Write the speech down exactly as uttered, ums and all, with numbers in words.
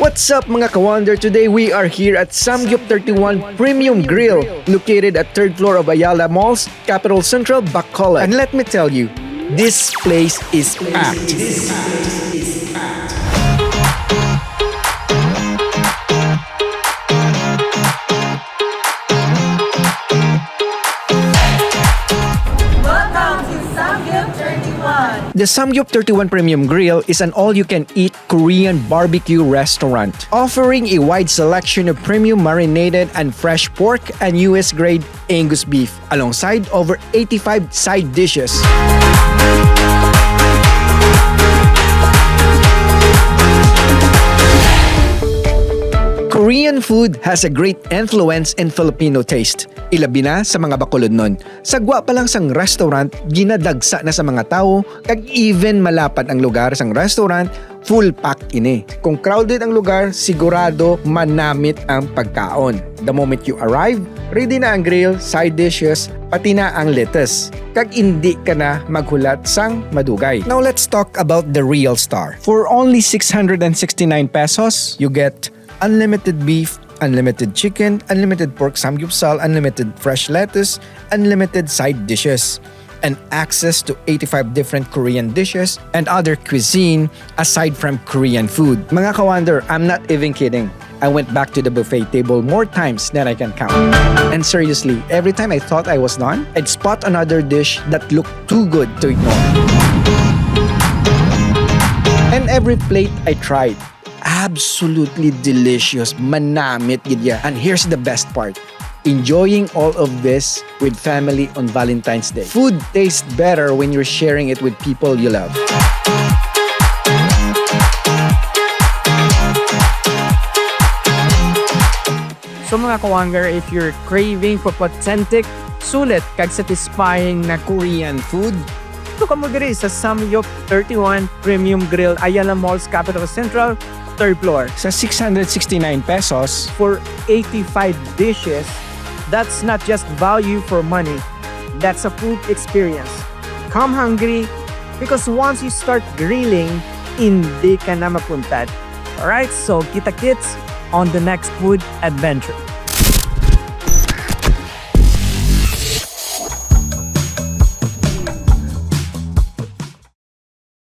What's up, mga ka-wonder? Today we are here at Samgyup thirty-one Premium Grill, located at third floor of Ayala Malls, Capital Central, Bacolod. And let me tell you, this place is packed. Welcome to Samgyup thirty-one. The Samgyup thirty-one Premium Grill is an all-you-can-eat Korean barbecue restaurant, offering a wide selection of premium marinated and fresh pork and U S grade Angus beef, alongside over eighty-five side dishes. Korean food has a great influence in Filipino taste, ilabi na sa mga Bacolodnon. Sa gwa pa lang sang restaurant, ginadagsa na sa mga tawo, kag even malapad ang lugar sang restaurant, full pack ini. Kung crowded ang lugar, sigurado manamit ang pagkaon. The moment you arrive, ready na ang grill, side dishes, pati na ang lettuce. Kag indi ka na maghulat sang madugay. Now let's talk about the real star. For only six hundred and sixty-nine pesos, you get unlimited beef, unlimited chicken, unlimited pork samgyupsal, unlimited fresh lettuce, unlimited side dishes, and access to eighty-five different Korean dishes and other cuisine aside from Korean food. Mga ka-wonder, I'm not even kidding. I went back to the buffet table more times than I can count. And seriously, every time I thought I was done, I'd spot another dish that looked too good to ignore. And every plate I tried, absolutely delicious, manamit gid ya. And here's the best part, enjoying all of this with family on Valentine's Day. Food tastes better when you're sharing it with people you love. So, mga ka-wonder, if you're craving for authentic, sulit kag satisfying na Korean food, to kamo diri sa Samgyup thirty-one Premium Grill, Ayala Malls, Capital Central, third floor. Sa six hundred sixty-nine pesos, for eighty-five dishes, that's not just value for money. That's a food experience. Come hungry, because once you start grilling, hindi ka na mapuntad. Alright, so kita-kits on the next food adventure.